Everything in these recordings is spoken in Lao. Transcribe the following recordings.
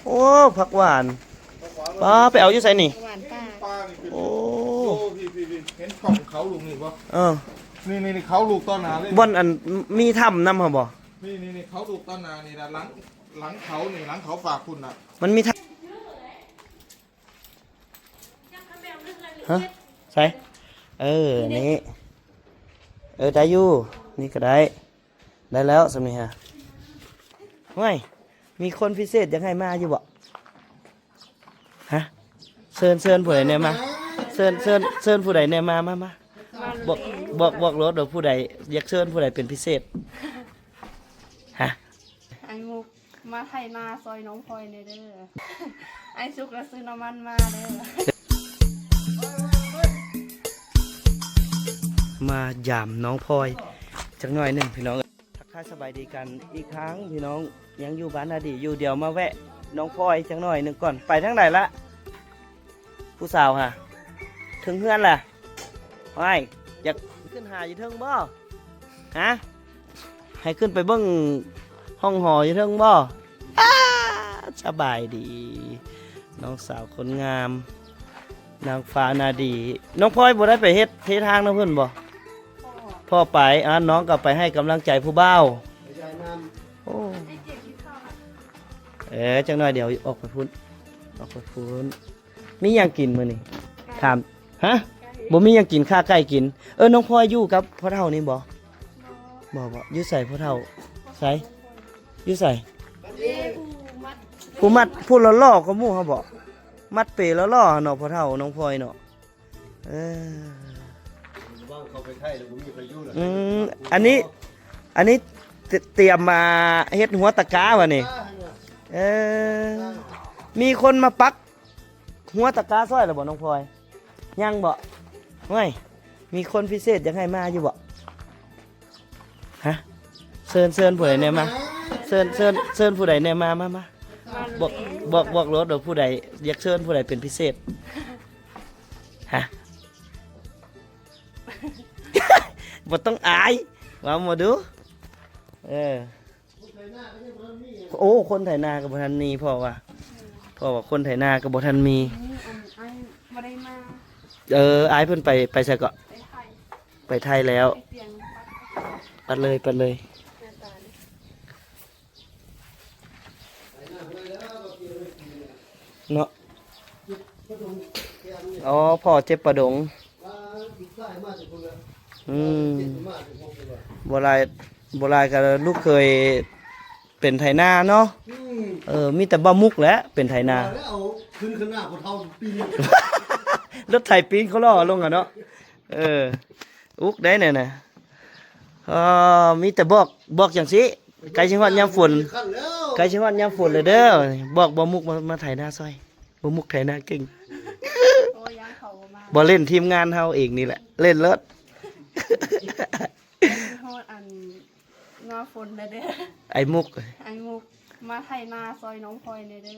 ໂອ້ ຜັກຫວານ ປ້າ ໄປເອົາຢູ່ໃສນີ້? ຫວານປ່າ ໂອ້ ໂອ້ ພີ່ໆໆ ເຫັນຊ່ອງເຂົາລູກນີ້ບໍ່? ເອີ ນີ້ໆໆ ເຂົາລູກຕໍ່ໜ້າເລີຍ ບ່ອນອັນມີຖ້ຳນຳຫັ້ນບໍ່? ນີ້ໆໆ ເຂົາລູກຕໍ່ໜ້ານີ້ນະ ຫຼັງ ຫຼັງເຂົານີ້ ຫຼັງເຂົາຝາກພຸ້ນນະ ມັນມີຖ້ຳ ຮະ ໃສ? ເອີ ນີ້ ເອີ ໄດ້ຢູ່ ນີ້ກໍໄດ້ ໄດ້ແລ້ວສ່ຳນີ້ຮະ. ຫ້ວຍ ມີຄົນພິເສດຢາກໃຫ້ມາຢູ່ບໍ່? ຮະ ເຊີນ ເຊີນຜູ້ໃດແດ່ມາ ເຊີນ ເຊີນ ເຊີນຜູ້ໃດແດ່ ມາ ມາ ມາ ບອກ ບອກ ບອກໂລດວ່າຜູ້ໃດ ຢາກເຊີນຜູ້ໃດເປັນພິເສດ? ຮະ ອ້າຍມຸກ ມາໄຖນາຊ່ອຍນ້ອງພອຍແດ່ເດີ ອ້າຍສຸກລະຊື້ນ້ຳມັນມາເດີ. ມາຢາມນ້ອງພອຍຈັກໜ້ອຍໜຶ່ງພີ່ນ້ອງເອີຍ ທັກທາຍສະບາຍດີກັນອີກຄັ້ງພີ່ນ້ອງ ຍັງຢູ່ບ້ານນາດີຢູ່ ດຽວມາແວະນ້ອງພອຍຈັກໜ້ອຍໜຶ່ງກ່ອນ. ໄປທາງໃດລະ ຜູ້ສາວຫາ ເຖິງເຮືອນລະ? ຫວາຍ ຢາກຂຶ້ນຫາຢູ່ເທິງບໍ່? ຫາ ໃຫ້ຂຶ້ນໄປເບິ່ງຫ້ອງຫໍຢູ່ເທິງບໍ່? ອ້າ ສະບາຍດີ ນ້ອງສາວຄົນງາມ ນາງຟ້ານາດີ. ນ້ອງພອຍບໍ່ໄດ້ໄປເຮັດເທທາງນຳເພິ່ນບໍ່? ພໍ່ໄປ ອາ ນ້ອງກໍໄປໃຫ້ກຳລັງໃຈຜູ້ບ່າວ. ໂອ້ ເອີ ຈັກໜ້ອຍດຽວອອກໄປພຸ້ນ ອອກໄປພຸ້ນ. ມີຫຍັງກິນມື້ນີ້? ຖາມ ຮະ? ບໍ່ມີຫຍັງກິນ ຂ້າໄກ່ກິນ. ເອີ ນ້ອງພອຍຢູ່ກັບພໍ່ເຖົ້ານີ້ບໍ່? ບໍ່ ບໍ່ ຢູ່ໃສພໍ່ເຖົ້າ? ໃສ? ຢູ່ໃສ? ຜູ້ມັດ ຜູ້ຫຼໍ່ໆກວ່າໝູ່ເຮົາບໍ່? ມັດເປຫຼໍ່ໆເນາະ ພໍ່ເຖົ້ານ້ອງພອຍເນາະ. ເອີ ເວົ້າເຂົ້າໄປໄທແລ້ວບໍ່ມີໃຜຢູ່ລະ. ອືມ ອັນນີ້ ອັນນີ້ ຕ- ຕຽມມາເຮັດຫົວຕະກາວະນີ້. ເອີ ມີຄົນມາປັກຫົວຕະກາຊ່ອຍແລ້ວບໍ່ນ້ອງພອຍ? ຍັງບໍ່? ໂອ້ຍ ມີຄົນພິເສດຢາກໃຫ້ມາຢູ່ບໍ່? ຮະ ເຊີນ ເຊີນຜູ້ໃດແດ່ມາ ເຊີນ ເຊີນ ເຊີນຜູ້ໃດແດ່ ມາ ມາ ມາ ບອກ ບອກ ບອກໂລດວ່າຜູ້ໃດ ຢາກເຊີນຜູ້ໃດເປັນພິເສດ? ຮະ ບໍ່ຕ້ອງອາຍ ເວົ້າມາດູ. ເອີ ໂອ້ ຄົນໄຖນາກໍບໍ່ທັນມີ ເພາະວ່າ ເພາະວ່າຄົນໄຖນາກໍບໍ່ທັນມີ. ນີ້ ອັນ ອ້າຍບໍ່ໄດ້ມາ. ເອີ ອ້າຍເພິ່ນໄປ ໄປໃສເກາະ? ໄປໄທ ໄປໄທແລ້ວ. ໄປປ່ຽນ ປັດເລີຍ ປັດເລີຍ ໜ້າຕານີ້ ເນາະ. ອໍ ພໍ່ເຈັບປະດົງ. ອືມ ບໍ່ຫຼາຍ ບໍ່ຫຼາຍກໍລູກເຂີຍເປັນໄຖນາເນາະ. ອືມ ເອີ ມີແຕ່ບ່າວມຸກແຫຼະເປັນໄຖນາ. ເອົາຂຶ້ນຂ້າງໜ້າຜູ້ເຖົ້າປີນ ລົດໄຖປີນເຂົາລໍ້ລົງອະເນາະ. ເອີ ອຸກໄດ໋ແນວນະ. ເອີ ມີແຕ່ບອກ ບອກຈັ່ງຊີ້ ໃກ້ຊິຮອດຍາມຝົນ ໃກ້ຊິຮອດຍາມຝົນແລ້ວເດີ. ບອກບ່າວມຸກມາ ມາໄຖນາຊ່ອຍ. ບ່າວມຸກໄຖນາເກັ່ງ. ໂອ້ຍ ຢ້ານເຂົາບໍ່ມາ ບໍ່ເຫຼັ້ນ ທີມງານເຮົາເອງນີ້ແຫຼະ ເຫຼັ້ນໂລດ. ຮອດອັນໜ້າຝົນແລ້ວເດີ ອ້າຍມຸກ ອ້າຍມຸກ ມາໄຖນາຊ່ອຍນ້ອງພອຍແດ່ເດີ.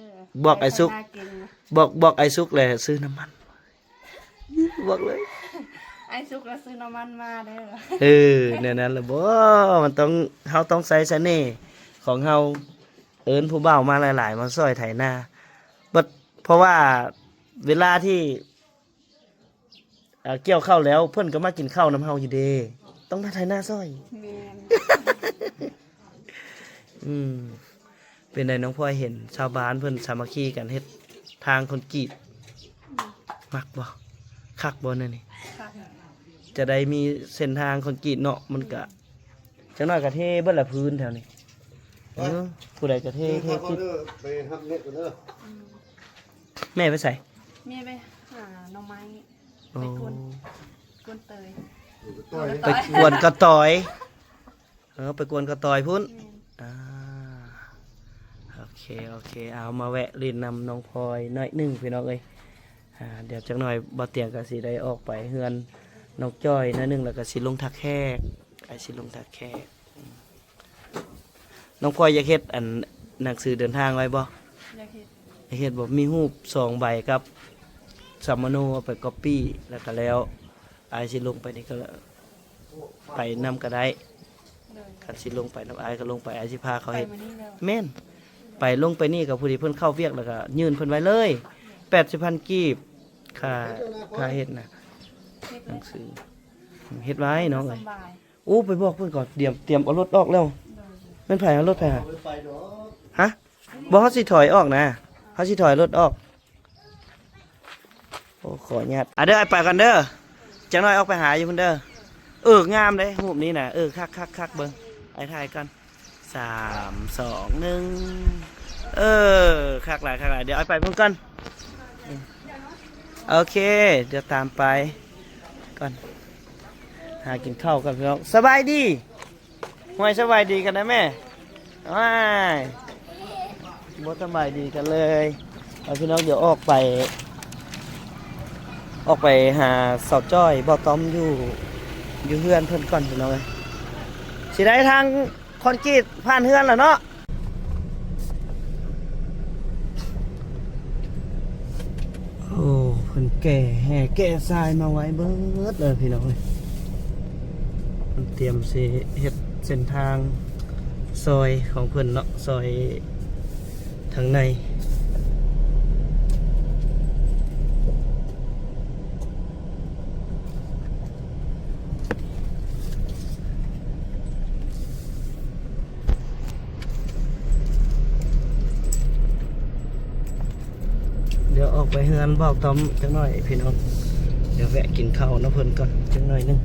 ບອກອ້າຍສຸກ ໄຖນາເກັ່ງ ບອກ ບອກອ້າຍສຸກແຫຼະຊື້ນ້ຳມັນ ບອກເລີຍ ອ້າຍສຸກລະຊື້ນ້ຳມັນມາເດີ. ເອີ ແນວນັ້ນລະບໍ ມັນຕ້ອງ ເຮົາຕ້ອງໃຊ້ສະເໜ່ຂອງເຮົາ ເອີ້ນຜູ້ບ່າວມາຫຼາຍໆ ມາຊ່ອຍໄຖນາ. ເພາະວ່າເວລາທີ່ ເອີ ກ່ຽວເຂົ້າແລ້ວ ເພິ່ນກໍມາກິນເຂົ້ານຳເຮົາຢູ່ເດ້ ຕ້ອງມາໄຖນາຊ່ອຍ. ແມ່ນ ອືມ ເປັນໃດນ້ອງພອຍ ເຫັນຊາວບ້ານເພິ່ນສາມັກຄີກັນເຮັດທາງຄອນກຣີດ ມັກບໍ່? ຄັກບໍ່ແນວນີ້? ຄັກ ຈະໄດ້ມີເສັ້ນທາງຄອນກຣີດເນາະ ມັນກະ ຈັກໜ້ອຍກໍເທເບິດລະພື້ນແຖວນີ້. ເອີ ຜູ້ໃດກໍເທ ເທ ເທ ໄປຮັບເມັດກ່ອນເດີ. ອືມ ແມ່ໄປໃສ? ແມ່ໄປຫາໜໍ່ໄມ້ ໂອ້ ໄປກວນ ກວນເຕີຍ ໄປກວນກະຕອຍ. ເອີ ໄປກວນກະຕອຍພຸ້ນ. ແມ່ນ ອ່າ ໂອເຄ ໂອເຄ ເອົາມາແວະຫຼິ້ນນຳນ້ອງພອຍໜ້ອຍໜຶ່ງພີ່ນ້ອງເອີຍ. ອ່າ ດຽວຈັກໜ້ອຍບ່າວຕຽງກໍຊິໄດ້ອອກໄປເຮືອນນ້ອງຈ້ອຍໜ້ອຍໜຶ່ງ ແລ້ວກໍຊິລົງທ່າແຂກ ອ້າຍຊິລົງທ່າແຂກ. ນ້ອງພອຍຢາກເຮັດອັນໜັງສືເດີນທາງໄວ້ບໍ່? ຢາກເຮັດ ຢາກເຮັດບໍ່? ມີຮູບສອງໃບກັບສຳມະໂນ ເອົາໄປກັອບປີ້ ແລ້ວກໍແລ້ວ. ອ້າຍຊິລົງໄປນີ້ກໍໄປນຳກໍໄດ້. ໂດຍ ຄັນຊິລົງໄປນຳອ້າຍກໍລົງໄປ ອ້າຍຊິພາເຂົາເຮັດ. ໄປມື້ນີ້ແລ້ວ ແມ່ນ ໄປລົງໄປນີ້ກໍ ຜູ້ທີ່ເພິ່ນເຂົ້າວຽກ ແລ້ວກໍຍື່ນເພິ່ນໄວ້ເລີຍ ແປດສິບພັນກີບ ຄ່າ ຄ່າເຮັດນະ ໜັງສື ເຮັດໄວ້ນ້ອງເອີຍ. ໂອ້ ໄປບອກເພິ່ນກ່ອນ ຕຽມ ຕຽມເອົາລົດອອກແລ້ວ. ແມ່ນໃຜເອົາລົດໃຜຫາ? ຮະ? ບໍ່ ເຮົາຊິຖອຍອອກນະ ເຮົາຊິຖອຍລົດອອກ. ໂອ້ ຂໍອະນຸຍາດ ອາ ເດີ ອ້າຍໄປກ່ອນເດີ ຈັກໜ້ອຍອອກໄປຫາຢູ່ພຸ້ນເດີ. ເອີ ງາມເດ້ຮູບນີ້ນະ ເອີ ຄັກໆໆ ເບິ່ງ ອ້າຍຖ່າຍກ່ອນ ສາມ ສອງ ໜຶ່ງ ເອີ ຄັກຫຼາຍ ຄັກຫຼາຍ ດຽວອ້າຍໄປພຸ້ນກ່ອນ. ໂອເຄ ດຽວຕາມໄປກ່ອນ ຫາກິນເຂົ້າກ່ອນພີ່ນ້ອງ. ສະບາຍດີ ຫ້ວຍ ສະບາຍດີກັນນະແມ່. ວ້າຍ ບໍ່ສະບາຍດີກັນເລີຍ. ເອົາ ພີ່ນ້ອງ ດຽວອອກໄປ ອອກໄປຫາສາວຈ້ອຍ ບ່າວຕ້ອມຢູ່ ຢູ່ເຮືອນເພິ່ນກ່ອນພີ່ນ້ອງເອີຍ. ຊິໄດ້ທາງຄອນກຣີດຜ່ານເຮືອນແລ້ວເນາະ. ໂອ້ ເພິ່ນແກ່ແຮ່ແກ່ຊາຍມາໄວ້ເບິດເລີຍພີ່ນ້ອງເອີຍ. ເພິ່ນຕຽມຊິເຮັດເສັ້ນທາງຊອຍຂອງເພິ່ນເນາະ ຊອຍທາງໃນ. ດຽວອອກໄປເຮືອນບ່າວຕ້ອມຈັກໜ້ອຍພີ່ນ້ອງ ດຽວແວະກິນເຂົ້ານຳເພິ່ນກ່ອນຈັກໜ້ອຍໜຶ່ງ.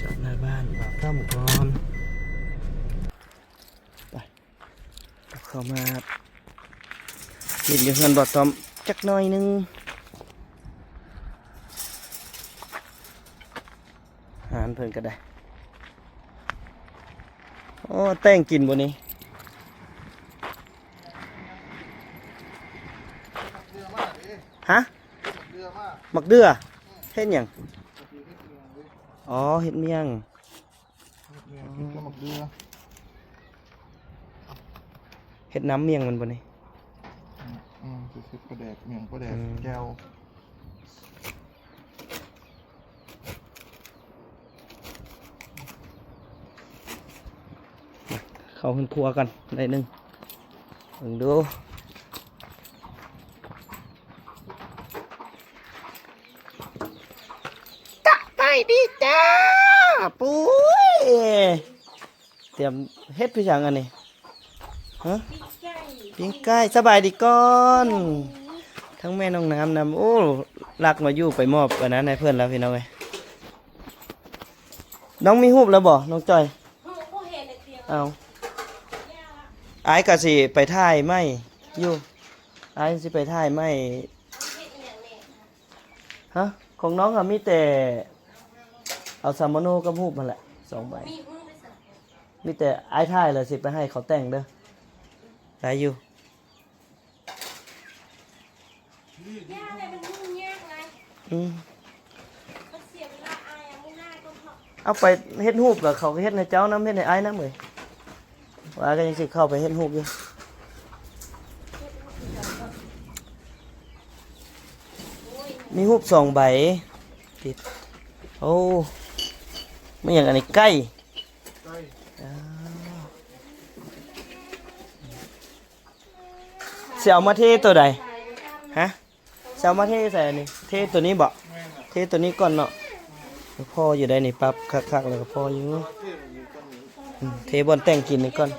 ຈອດໜ້າບ້ານບ່າວຕ້ອມກ່ອນ ໄປ. ເຂົ້າມາຫຼິ້ນຢູ່ເຮືອນບ່າວຕ້ອມຈັກໜ້ອຍໜຶ່ງ. ຮ້ານເພິ່ນກໍໄດ້. ໂອ້ ແຕ່ງກິນບໍ່ນີ້? ຮະ? ໝາກເດື່ອ ເຮັດຫຍັງ? ອໍ ເຮັດໝ້ຽງ. ແມ່ນ ກິນກັບໝາກເດື່ອ ເຮັດນ້ຳໝ້ຽງມັນບໍ່ນີ້? ອືມ ອືມ ຊິເຮັດປາແດກ ໝ້ຽງປາແດກ ອືມ ແຈ່ວ. ເຂົ້າເຮືອນຄົວກ່ອນໜ້ອຍໜຶ່ງ ເບິ່ງດູ. ສະບາຍດີຈ້າ ປຸ້ຍ ຕຽມເຮັດຄືຫຍັງອັນນີ້? ຮະ? ປີ້ງໄກ່ ປີ້ງໄກ່. ສະບາຍດີກ່ອນ ທັງແມ່ນ້ອງນ້ຳນຳ. ໂອ້ ລັກມາຢູ່ ໄປມອບອັນນັ້ນໃຫ້ເພິ່ນແລ້ວພີ່ນ້ອງເອີຍ. ນ້ອງມີຮູບແລ້ວບໍ່ນ້ອງຈ້ອຍ? ເອົ້າ ອ້າຍກໍຊິໄປຖ່າຍໃໝ່ຢູ່ ອ້າຍຊິໄປຖ່າຍໃໝ່. ຮະ? ຂອງນ້ອງຫາມີແຕ່ເອົາສາມໂນກັບຮູບຫັ້ນແຫຼະ ສອງໃບ. ມີແຕ່ອ້າຍຖ່າຍແລ້ວຊິໄປໃຫ້ເຂົາແຕ່ງເດີ. ໄດ້ຢູ່. ອືມ ເອົາໄປເຮັດຮູບ ແລ້ວເຂົາກໍເຮັດໃຫ້ເຈົ້ານຳ ເຮັດໃຫ້ອ້າຍນຳເອີຍ. ວ່າກໍຍັງຊິເຂົ້າໄປເຮັດຮູບຢູ່. ມີຮູບສອງໃບຕິດ. ໂອ້ ແມ່ນຫຍັງອັນນີ້? ໄກ່. ອ້າວ ຊິເອົາມາເທໂຕໃດ? ຮະ? ຊິເອົາມາເທໃສ່ອັນນີ້? ເທໂຕນີ້ບໍ? ເທໂຕນີ້ກ່ອນເນາະ. ພໍຢູ່ໄດ໋ນີ້ ປັບຄັກໆ ແລ້ວກໍພໍຢູ່. ອືມ ເທບ່ອນແຕ່ງກິນນີ້ກ່ອນ.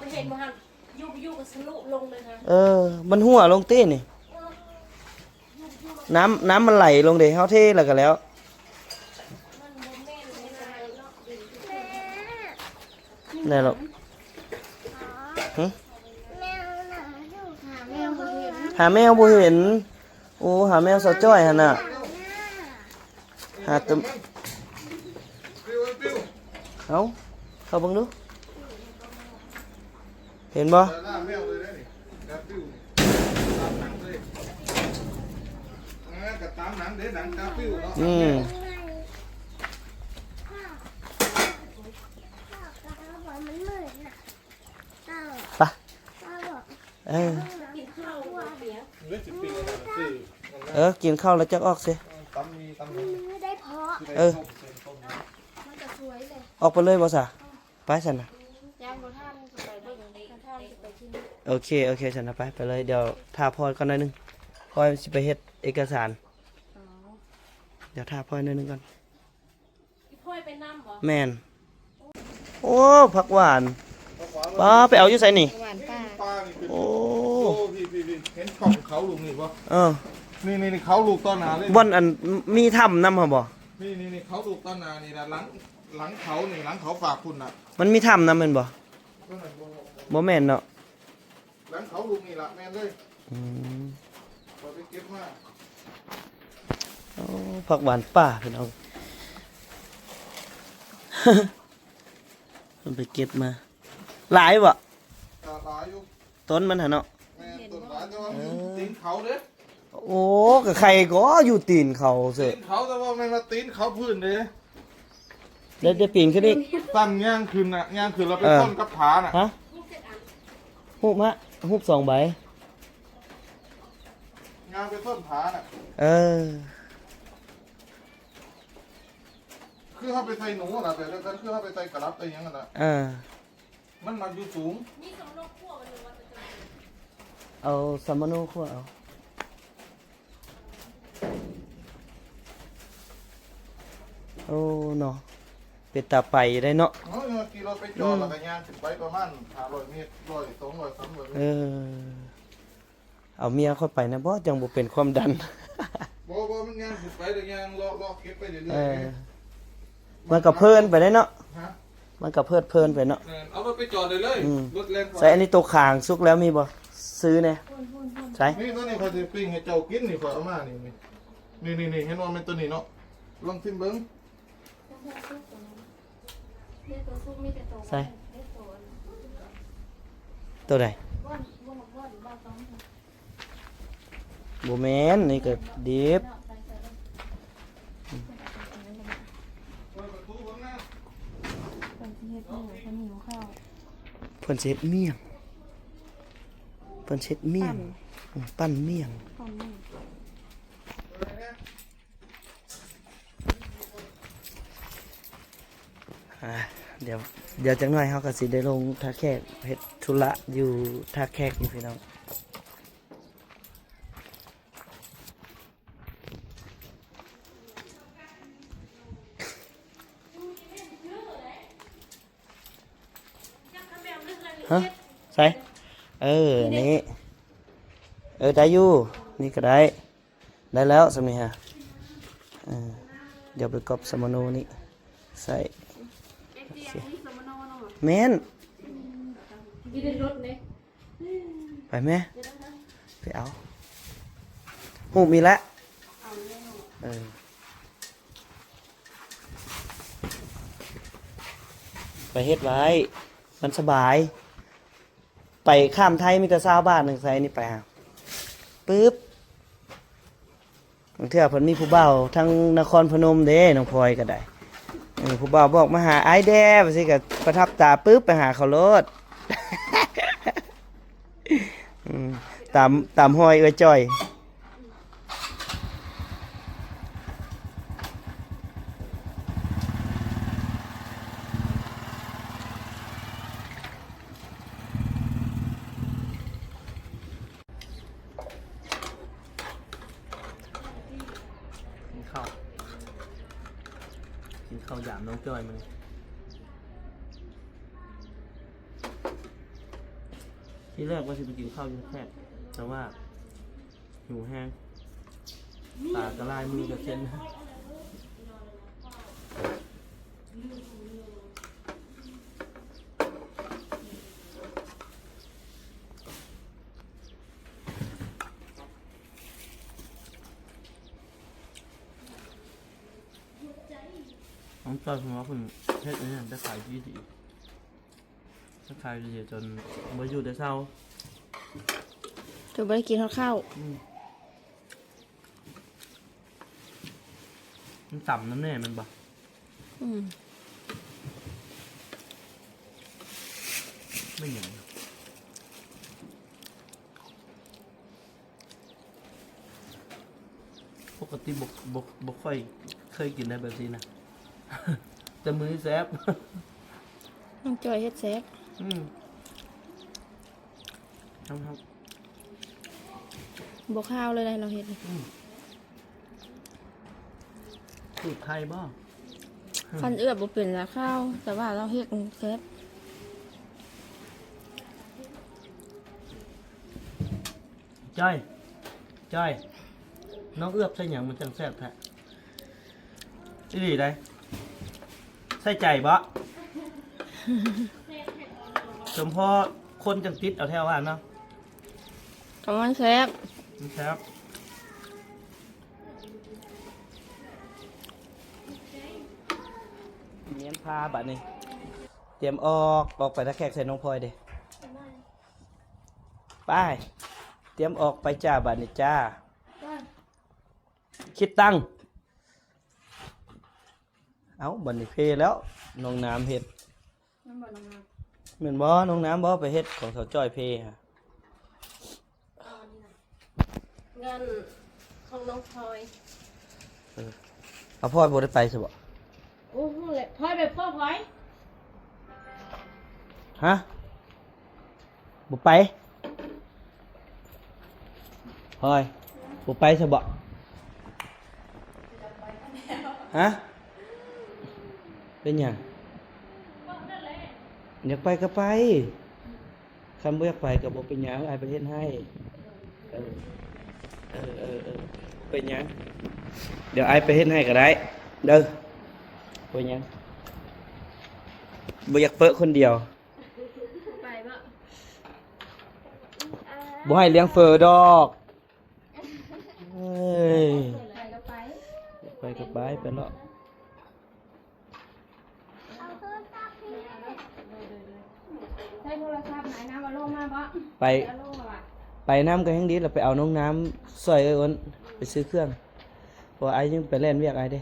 ເອີ ມັນຮົ່ວລົງຕິນີ້. ນ້ຳ ນ້ຳມັນໄຫຼລົງເດ້ ເຮົາເທແລ້ວກໍແລ້ວ. ແມ່ ໄດ້ແລ້ວ. ຫຶ? ແມວນະ ຫາແມວບໍ່ເຫັນ. ໂອ້ ຫາແມວສາວຈ້ອຍຫັ້ນນະ. ຫາຕົວ ເອົາ ເຂົ້າເບິ່ງດູ ເຫັນບໍ່? ອືມ ໄປ ເອີ ເອີ ກິນເຂົ້າແລ້ວຈັ່ງອອກຊິ ເອີ ອອກໄປເລີຍບໍ່ຊະ? ໄປຊັ້ນນະ ໂອເຄ ໂອເຄ ຊັ້ນນະ ໄປ ໄປເລີຍ ດຽວຖ້າພໍ່ກ່ອນໜ້ອຍໜຶ່ງ ພໍ່ຊິໄປເຮັດເອກະສານ ດຽວຖ້າພໍ່ໜ້ອຍໜຶ່ງກ່ອນ. ອີ່ພອຍໄປນຳບໍ່? ແມ່ນ. ໂອ້ ຜັກຫວານ ປ້າ ໄປເອົາຢູ່ໃສນີ້? ຫວານປ່າ ໂອ້ ໂອ້ ພີ່ໆໆ ເຫັນຊ່ອງເຂົາລູກນີ້ບໍ່? ເອີ ນີ້ໆໆ ເຂົາລູກຕໍ່ໜ້າເລີຍ ບ່ອນອັນມີຖ້ຳນຳຫັ້ນບໍ່? ນີ້ໆໆ ເຂົາລູກຕໍ່ໜ້ານີ້ນະ ຫຼັງ ຫຼັງເຂົານີ້ ຫຼັງເຂົາຟາກພຸ້ນນະ ມັນມີຖ້ຳນຳແມ່ນບໍ່? ບໍ່ແມ່ນເນາະ. ຫຼັງເຂົາລູກນີ້ລະ ແມ່ນເລີຍ ອືມ ຂ້ອຍໄປເກັບມາ ໂອ້ ຜັກຫວານປ່າພີ່ນ້ອງ ເພິ່ນໄປເກັບມາ ຫຼາຍບໍ່? ກໍຫຼາຍຢູ່ ຕົ້ນມັນຫັ້ນເນາະ ແມ່ນ ຕົ້ນຫຼາຍ ແຕ່ວ່າມັນຢູ່ຕີນເຂົາເດ້ ໂອ້ ກໍໄຂ່ກໍຢູ່ຕີນເຂົາເສີ ຕີນເຂົາ ແຕ່ວ່າແມ່ນວ່າຕີນເຂົາພື້ນເດ້ ໄດ້ ໄດ້ປີນຂຶ້ນອີກ ຕັ້ງຍ່າງຂຶ້ນນະ ຍ່າງຂຶ້ນແລ້ວໄປ ເອີ ຊົນກັບຜານະ ຮະ ຮູບຮະ ຮູບສອງໃບ ຍ່າງໄປຊົນຜານະ ເອີ ຄືເຮົາໄປໃສ່ໜູນະ ແບບນັ້ນ ຄືເຮົາໄປໃສ່ກະລັບໃສ່ຫຍັງຫັ້ນນະ ເອີ ມັນມັກຢູ່ສູງ ເອົາສຳມະໂນຂົ້ວເອົາ ໂອ້ ເນາະ ເປັນຕາໄປຢູ່ໄດ໋ເນາະ ເອີ ຂີ່ລົດໄປຈອດ ອືມ ແລ້ວກໍຍ່າງຂຶ້ນໄປປະມານຫ້າຮ້ອຍເມັດ ຮ້ອຍ ສອງຮ້ອຍ ສາມຮ້ອຍເມັດ ເອີ ເອົາເມຍຂ້ອຍໄປນຳບໍ່ ຈັ່ງບໍ່ເປັນຄວາມດັນ ບໍ່ໆ ມັນຍ່າງຂຶ້ນໄປ ແລ້ວຍ່າງເລາະໆ ເກັບໄປເລື້ອຍໆ ເອີ ມັນກໍເພີນໄປໄດ໋ເນາະ ຮະ ມັນກໍເພີດເພີນໄປເນາະ ແມ່ນ ເອົາລົດໄປຈອດໄດ້ເລີຍ ອືມ ລົດແລ່ນ ໃສ່ອັນນີ້ໂຕຂາງສຸກແລ້ວມີບໍ່? ຊື້ແດ່ ໃສ່ ນີ້ ຕົວນີ້ຂ້ອຍຊິປີ້ງໃຫ້ເຈົ້າກິນນີ້ ຂ້ອຍເອົາມານີ້ ນີ້ໆໆ ເຫັນບໍ່ ແມ່ນຕົວນີ້ເນາະ ລອງຊີມເບິ່ງ ໃສ່ ໂຕໃດ? ບໍ່ແມ່ນ ນີ້ກໍດິບ ເພິ່ນຊິເຮັດໝູ່ ເພິ່ນຫິວເຂົ້າ ເພິ່ນຊິເຮັດໝ້ຽງ ເພິ່ນຊິເຮັດໝ້ຽງ ປັ້ນ ອືມ ປັ້ນໝ້ຽງ ປັ້ນໝ້ຽງ. ອ່າ ດຽວ ດຽວຈັກໜ້ອຍເຮົາກໍຊິໄດ້ລົງທ່າແຂກ ເຮັດທຸລະຢູ່ທ່າແຂກຢູ່ພີ່ນ້ອງ ຮະ ໃສ່ ເອີ ນີ້ ເອີ ໄດ້ຢູ່ ນີ້ກໍໄດ້ ໄດ້ແລ້ວສ່ຳນີ້ຮະ ເອີ ດຽວໄປກອບສຳມະໂນນີ້ໃສ່ ໂອເຄ ແມ່ນ ໄປແມ່ ໄປເອົາ ຮູບມີລະ ເອີ ໄປເຮັດໄວ້ ມັນສະບາຍ ໄປຂ້າມໄທມີແຕ່ຊາວບາດໜຶ່ງ ໃສ່ນີ້ໄປຫາ ປຶບ ບາງເທື່ອເພິ່ນມີຜູ້ບ່າວທາງນະຄອນພະນົມເດ້ ນ້ອງພອຍກໍໄດ້ ເອີ ຜູ້ບ່າວບອກມາຫາອ້າຍແດ່ ວ່າຊີ້ກໍປະທັບຕາ ປຶບ ໄປຫາເຂົາໂລດ ອືມ ຕາມ ຕາມຮອຍເອື້ອຍຈ້ອຍ. ກິນເຂົ້າ ກິນເຂົ້າຢາມນ້ອງຈ້ອຍມື້ນີ້ ທີແລກວ່າຊິໄປກິນເຂົ້າຢູ່ແຂກ ແຕ່ວ່າຫິວແຮງ ປາກໍຫຼາຍ ມືກໍເຊັນ. ເ ນ້ອງຈ້ອຍເພິ່ນວ່າເພິ່ນເຮັດອັນນີ້ໄດ້ຂາຍດີໆ ໄດ້ຂາຍດີຈົນບໍ່ຢູ່ໄດ້ເຊົາ ຈົນບໍ່ໄດ້ກິນຮອດເຂົ້າ. ອືມ ມັນຕຳນຳແດ່ແມ່ນບໍ່? ອືມ ແມ່ນຫຍັງ? ປົກກະຕິບໍ່ ບໍ່ ບໍ່ຄ່ອຍເຄີຍກິນໄດ້ແບບນີ້ນະ ແຕ່ມື້ນີ້ແຊບ ນ້ອງຈ້ອຍເຮັດແຊບ. ອືມ ທຳ ທຳ ບໍ່ຄາວເລີຍໃດ໋ ລາວເຮັດນີ້. ອືມ ສູດໄທບໍ່? ຄັນເອືອບບໍ່ເປັນລະຄາວ ແຕ່ວ່າລາວເຮັດແຊບ. ຈ້ອຍ ຈ້ອຍ ນ້ອງເອືອບໃສ່ຫຍັງມັນຈັ່ງແຊບແທ້? ອີ່ຫຼີໃດ໋ ໃສ່ໃຈບໍ່? ສົມພໍຄົນຈັ່ງຕິດເອົາແທ້ວ່າເນາະ ກໍມັນແຊບ ມັນແຊບ. ມ້ຽນຜ້າບາດນີ້ ຕຽມອອກ ອອກໄປຖ້າແຂກໃສ່ນ້ອງພອຍເດ້. ໄປ ຕຽມອອກໄປຈ້າ ບາດນີ້ຈ້າ ຄິດຕັງ. ເອົ້າ ບາດນີ້ເພແລ້ວ ນ້ອງນ້ຳເຮັດ ແມ່ນບໍ່ນ້ອງນ້ຳ? ແມ່ນບໍ່ນ້ອງນ້ຳບໍ່ໄປເຮັດຂອງສາວຈ້ອຍເພຫະ? ເງິນຂອງນ້ອງພອຍ. ເອີ ເອົາ ພອຍບໍ່ໄດ້ໄປຊະບໍ? ໂອ້ໂຫ ແຫຼະ ພອຍໄປພໍ້ພອຍ. ຮະ? ບໍ່ໄປ? ພອຍ ບໍ່ໄປຊະບໍ? ຮະ? ເປັນຫຍັງ? ຢາກໄປກໍໄປ. ຄັນບໍ່ຢາກໄປກໍບໍ່ເປັນຫຍັງ ອ້າຍໄປເຮັດໃຫ້. ເອີ ເອີ ເອີ ເອີ ບໍ່ເປັນຫຍັງ ດຽວອ້າຍໄປເຮັດໃຫ້ກໍໄດ້ເດີ. ບໍ່ເປັນຫຍັງ ບໍ່ຢາກເປີະຄົນດຽວ. ໄປບໍ່? ບໍ່ໃຫ້ລ້ຽງເຝີດອກ. ເອີຍ ໄປກໍໄປ ໄປກໍໄປ ໄປເນາະ. ເອົາໂທລະສັບໃຫ້ແມ່. ໃຊ້ໂທລະສັບນາຍນ້ຳເອົາລົງມາບໍ່? ໄປ ເອົາລົງແລ້ວຫວາ? ໄປນຳກໍແຮ່ງດີລະ ໄປເອົານ້ອງນ້ຳຊ່ອຍເອື້ອຍໂອນໄປຊື້ເຄື່ອງ ເພາະວ່າອ້າຍຍັງໄປແລ່ນວຽກອ້າຍເດ້.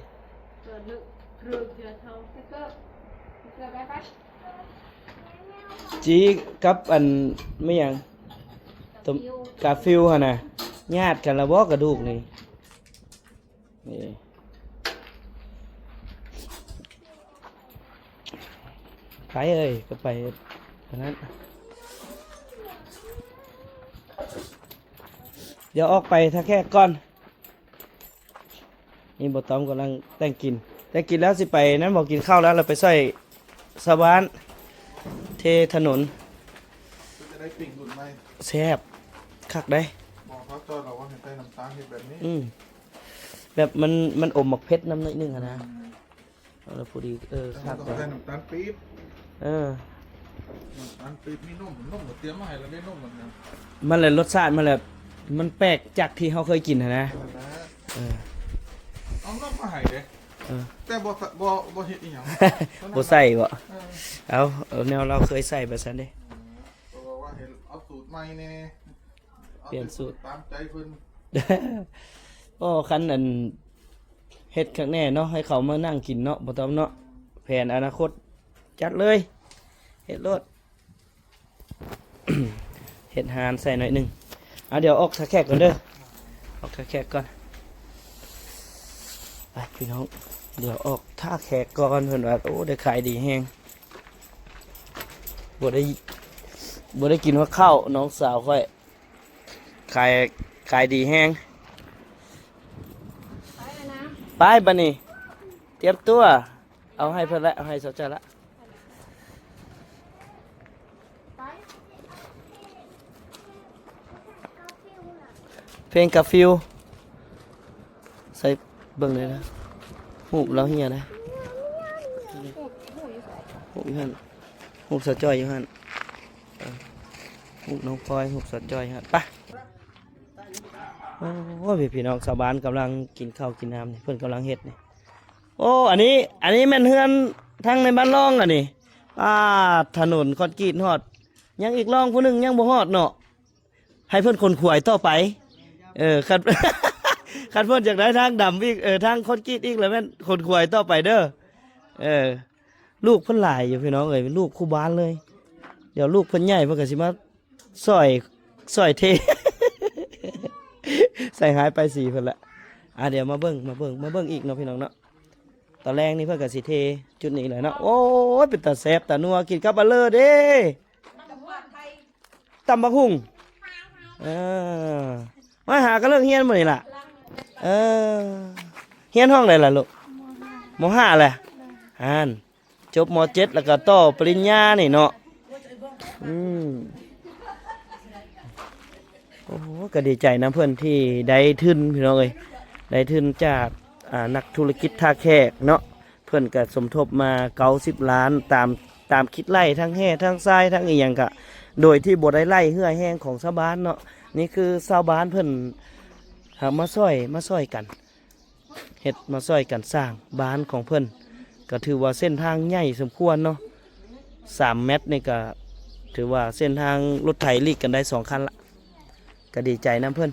ຈີກັບອັນ ແມ່ນຫຍັງ ກາຟິວຫັ້ນນະ ຍາດກັນລະບໍ່ກະດູກນີ້? ນີ້ ໄປເອີຍ ກໍໄປອັນນັ້ນ ດຽວອອກໄປຖ້າແຂກກ່ອນ. ນີ້ບໍ່ຕ້ອມກຳລັງແຕ່ງກິນ ແຕ່ງກິນແລ້ວຊິໄປນັ້ນບໍ່ ກິນເຂົ້າແລ້ວ ແລ້ວໄປຊ່ອຍຊາວບ້ານເທຖະໜົນ. ເປັນຈັ່ງໃດປີ້ງລຸ້ນໃໝ່? ແຊບຄັກເດ້. ບໍ່ ເຂົາເຈົ້າລາວວ່າໃຫ້ໃສ່ນ້ຳຕານເຮັດແບບນີ້. ອືມ ແບບມັນ ມັນອົມໝາກເຜັດນຳໜ້ອຍໜຶ່ງຫັ້ນນະ. ອືມ ເອົາລະພໍດີ ເອີ ຄັກ ໃສ່ນ້ຳຕານປີບ. ເອີ ນ້ຳຕານປີບ ມີນົມ ນົມກໍຕຽມມາໃຫ້ແລ້ວເດ້. ນົມມັນ ມັນແຫຼະ ລົດຊາດມັນແຫຼະ ມັນແປກຈາກທີ່ເຮົາເຄີຍກິນຫັ້ນນະ. ເອີ ເອົານົມມາໃຫ້ເດ້. ເອີ ແຕ່ບໍ່ ບໍ່ ບໍ່ເຮັດອີ່ຫຍັງ ບໍ່ໃສ່ບໍ? ເອີ ເອົາ ເອົາແນວລາວເຄີຍໃສ່ແບບຊັ້ນເດ້. ເອີ ເພາະວ່າເຫັນເອົາສູດໃໝ່ແດ່ ປ່ຽນສູດຕາມໃຈເພິ່ນ. ໂອ້ ຄັນອັນ ເຮັດຄັກແນ່ເນາະ ໃຫ້ເຂົາມານັ່ງກິນເນາະ ບໍ່ຕ້ອມເນາະ. ແຜນອະນາຄົດ ຈັດເລີຍ ເຮັດໂລດ ເຮັດຮ້ານໃສ່ໜ້ອຍໜຶ່ງ. ເອົາ ດຽວອອກຖ້າແຂກກ່ອນເດີ ອອກຖ້າແຂກກ່ອນ. ໄປພີ່ນ້ອງ ດຽວອອກຖ້າແຂກກ່ອນ. ເພິ່ນວ່າ ໂອ້ ໄດ້ຂາຍດີແຮງ ບໍ່ໄດ້ ບໍ່ໄດ້ກິນຮອດເຂົ້າ ນ້ອງສາວຂ້ອຍ. ຂາຍ ຂາຍດີແຮງ. ໄປແລ້ວນະ ໄປບາດນີ້ ຕຽມຕົວ. ເອົາໃຫ້ເພິ່ນລະ ເອົາໃຫ້ສາວຈ້ອຍລະ. ໄປ ເພງກາຟິວ ໃສ່ເບິ່ງເລີຍນະ ຮູບລາວເຮຍນະ. ຮູບ ຮູບຢູ່ໃສ? ຮູບຢູ່ຫັ້ນ ຮູບສາວຈ້ອຍຢູ່ຫັ້ນ. ເອີ ຮູບນ້ອງພອຍ ຮູບສາວຈ້ອຍຫັ້ນ. ໄປ ໂອ້ຍ ພີ່ນ້ອງຊາວບ້ານກຳລັງກິນເຂົ້າກິນນ້ຳນີ້ ເພິ່ນກຳລັງເຮັດນີ້. ໂອ້ ອັນນີ້ ອັນນີ້ແມ່ນເຮືອນທາງໃນບ້ານລອງ ອັນນີ້ ອາ ຖະໜົນຄອນກຣີດຮອດ ຍັງອີກລອງຜູ້ໜຶ່ງຍັງບໍ່ຮອດເນາະ ໃຫ້ເພິ່ນຂົນຂວາຍຕໍ່ໄປ. ເອີ ຄັນ ຄັນເພິ່ນຢາກໄດ້ທາງດຳອີກ ເອີ ທາງຄອນກຣີດອີກ ແລ້ວແມ່ນຂົນຂວາຍຕໍ່ໄປເດີ. ເອີ ລູກເພິ່ນຫຼາຍຢູ່ພີ່ນ້ອງເອີຍ ເປັນລູກຄູ່ບ້ານເລີຍ. ດຽວລູກເພິ່ນໃຫຍ່ເພິ່ນກໍຊິມາຊ່ອຍ ຊ່ອຍເທ ໃສ່ຮ້າຍປ້າຍສີເພິ່ນລະ. ອ່າ ດຽວມາເບິ່ງ ມາເບິ່ງ ມາເບິ່ງອີກເນາະພີ່ນ້ອງເນາະ. ຕອນແລງນີ້ເພິ່ນກໍຊິເທຈຸດນີ້ແຫຼະເນາະ. ໂອ້ຍ ເປັນຕາແຊບຕານົວ ກິນກັບອັນເລີເດ້ ຕຳບັກຫຸ່ງ. ເອີ ມາຫາກັນເລີກຮຽນມື້ນີ້ລະ. ເອີ ຮຽນຫ້ອງໃດລະລູກ? ມໍຫ້າແຫຼະ. ຫັ້ນ ຈົບ ມໍເຈັດ ແລ້ວກໍຕໍ່ປະລິນຍານີ້ເນາະ. ອືມ ໂອ້ ກໍດີໃຈນຳເພິ່ນທີ່ໄດ້ທຶນພີ່ນ້ອງເອີຍ ໄດ້ທຶນຈາກ ອ່າ ນັກທຸລະກິດທ່າແຂກເນາະ. ເພິ່ນກໍສົມທົບມາເກົ້າສິບລ້ານ ຕາມ ຕາມຄິດໄລ່ທັງແຮ່ທັງຊາຍທັງອີ່ຫຍັງ ກະໂດຍທີ່ບໍ່ໄດ້ໄລ່ເຫື່ອແຮງຂອງຊາວບ້ານເນາະ. ນີ້ຄືຊາວບ້ານເພິ່ນຫາມາຊ່ອຍ ມາຊ່ອຍກັນເຮັດ ມາຊ່ອຍກັນສ້າງບ້ານຂອງເພິ່ນ. ກໍຖືວ່າເສັ້ນທາງໃຫຍ່ສົມຄວນເນາະ ສາມແມັດນີ້ ກະຖືວ່າເສັ້ນທາງລົດໄຖລີກກັນໄດ້ສອງຄັນລະ. ກະດີໃຈນຳເພິ່ນ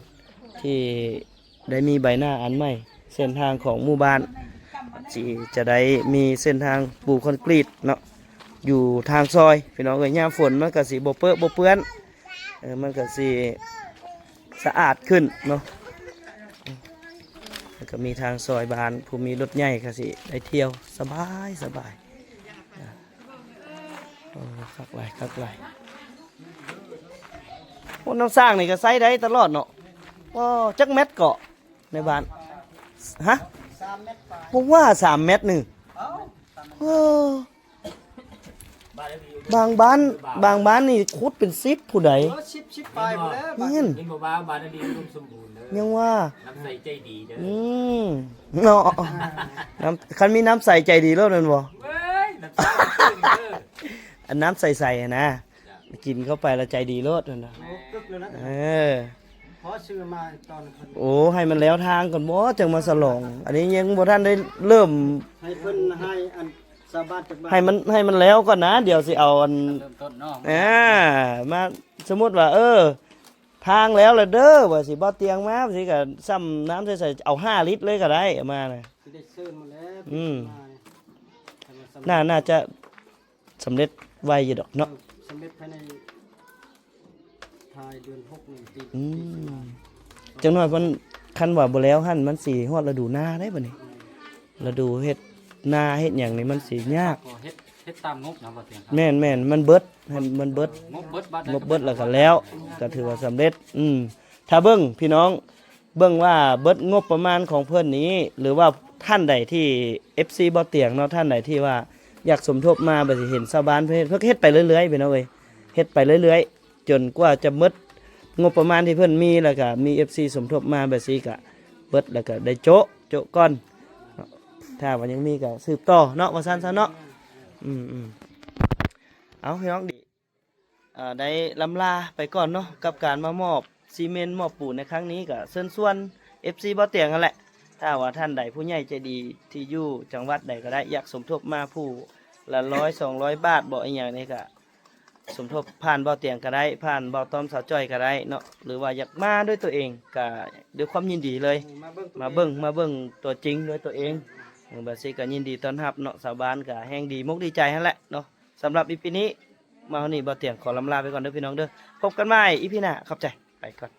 ທີ່ ໄດ້ມີໃບໜ້າອັນໃໝ່ ເສັ້ນທາງຂອງໝູ່ບ້ານ ຊິຈະໄດ້ມີເສັ້ນທາງປູຄອນກຣີດເນາະ ຢູ່ທາງຊອຍພີ່ນ້ອງເອີຍ. ຍາມຝົນມັນກໍຊິບໍ່ເປິະບໍ່ເປື້ອນ ເອີ ມັນກໍຊິສະອາດຂຶ້ນເນາະ. ແລ້ວກໍມີທາງຊອຍບ້ານ ຜູ້ມີລົດໃຫຍ່ກໍຊິໄດ້ທ່ຽວສະບາຍ ສະບາຍ. ໂອ້ ຄັກຫຼາຍ ຄັກຫຼາຍ. ໂອ້ ນ້ຳສ້າງນີ້ກໍໃຊ້ໄດ້ຕະຫຼອດເນາະ. ໂອ້ ຈັກແມັດເກາະໃນບ້ານ? ຮະ? ສາມແມັດປາຍ. ບໍ່ວ່າສາມແມັດໜຶ່ງ. ເອົ້າ ໂອ້ ບາງບ້ານ ບາງບ້ານນີ້ຂຸດເປັນສິບພຸ້ນໃດ. ເອີ ສິບ ສິບປາຍພຸ້ນແຫຼະ. ແມ່ນ ເຫັນບໍ່ວ່າບ້ານນີ້ອຸດົມສົມບູນເດີ. ຍັງວ່າ ນ້ຳໃສໃຈດີເດີ. ອືມ ເນາະ ນ້ຳ ຄັນມີນ້ຳໃສໃຈດີໂລດແມ່ນບໍ່? ເວີຍ ນ້ຳໃສໃຈດີເດີ. ອັນນ້ຳໃສໆຫັ້ນນະ ກິນເຂົ້າໄປແລ້ວໃຈດີໂລດຫັ້ນນະ. ໂອ້ ກຶກເລີຍນະ. ເອີ ພໍຊື້ມາຕອນ ໂອ້ ໃຫ້ມັນແລ້ວທາງກ່ອນບໍ ຈັ່ງມາສະຫຼອງ. ອັນນີ້ຍັງບໍ່ທັນໄດ້ເລີ່ມ ໃຫ້ເພິ່ນ ໃຫ້ອັນຊາວບ້ານຈັກບາດ ໃຫ້ມັນ ໃຫ້ມັນແລ້ວກ່ອນນະ. ດຽວຊິເອົາອັນ ເລີ່ມຕົ້ນເນາະ ອ່າ ມາ ສົມມຸດວ່າ ເອີ ທາງແລ້ວລະເດີ ວ່າຊິບໍ່ຕຽງມາ ວ່າຊິກະຊ່ຳນ້ຳໃສໆ ເອົາຫ້າລິດເລີຍກໍໄດ້ ເອົາມານະ. ຊິໄດ້ເຊີນໝົດແລ້ວ. ອືມ ມານີ້ ໜ້າ ໜ້າຈະສຳເລັດໄວຢູ່ດອກເນາະ. ເອີ ສຳເລັດພາຍໃນທ້າຍເດືອນຫົກນີ້ ອືມ ຈັກໜ້ອຍມັນ ຄັນວ່າບໍ່ແລ້ວຫັ້ນ ມັນຊິຮອດລະດູນາໄດ໋ບັດນີ້. ອືມ ລະດູເຮັດນາເຮັດຫຍັງນີ້ມັນຊິຍາກ. ເຮັດ ເຮັດຕາມງົບນະ ບໍ່ຕຽງ. ແມ່ນໆ ມັນເບິດ ໃຫ້ມັນເບິດ ງົບເບິດ ງົບເບິດແລ້ວກໍແລ້ວ ກໍຖືວ່າສຳເລັດ. ອືມ ຖ້າເບິ່ງ ພີ່ນ້ອງ ເບິ່ງວ່າເບິດງົບປະມານຂອງເພິ່ນນີ້ ຫຼືວ່າທ່ານໃດທີ່ ເອັຟຊີ ບໍ່ຕຽງເນາະ ທ່ານໃດທີ່ວ່າຢາກສົມທົບມາ ແບບຊິເຫັນຊາວບ້ານເພິ່ນເຮັດ ເພິ່ນເຮັດໄປເລື້ອຍໆ ພີ່ນ້ອງເອີຍ ເຮັດໄປເລື້ອຍໆ ຈົນກວ່າຈະໝົດງົບປະມານທີ່ເພິ່ນມີ ແລ້ວກະມີ ເອັຟຊີ ສົມທົບມາ ແບບຊີ້ກະເບິດ ແລ້ວກະໄດ້ໂຈະ ໂຈະກ່ອນ ຖ້າວ່າຍັງມີກະສືບຕໍ່ເນາະ ວ່າຊັ້ນຊະເນາະ. ອືມໆ ເອົາ ພີ່ນ້ອງ ເອີ ໄດ້ລ່ຳລາໄປກ່ອນເນາະ ກັບການມາມອບຊີເມັນມອບປູນໃນຄັ້ງນີ້ ກໍເຊີນຊວນ ເອັຟຊີ ບໍ່ຕຽງຫັ້ນແຫຼະ. ຖ້າວ່າທ່ານໃດຜູ້ໃຫຍ່ໃຈດີທີ່ຢູ່ຈັງຫວັດໃດກໍໄດ້ ຢາກສົມທົບມາຜູ້ລະຮ້ອຍ ສອງຮ້ອຍບາດບໍ ອີ່ຫຍັງນີ້ ກໍສົມທົບຜ່ານບໍ່ຕຽງກໍໄດ້ ຜ່ານບໍ່ຕ້ອມ ສາວຈ້ອຍກໍໄດ້ເນາະ ຫຼືວ່າຢາກມາດ້ວຍຕົວເອງ ກໍດ້ວຍຄວາມຍິນດີເລີຍ ມາເບິ່ງ ມາເບິ່ງຕົວຈິງດ້ວຍຕົວເອງ. ແບບຊີ້ກໍຍິນດີຕ້ອນຮັບເນາະ ຊາວບ້ານກໍແຮ່ງດີມົກດີໃຈຫັ້ນແຫຼະເນາະ. ສຳລັບອີພີນີ້ ມາຮອດນີ້ ບໍ່ຕຽງຂໍລ່ຳລາໄປກ່ອນເດີພີ່ນ້ອງເດີ ພົບກັນໃໝ່ອີພີໜ້າ ຂອບໃຈ ໄປກ່ອນ.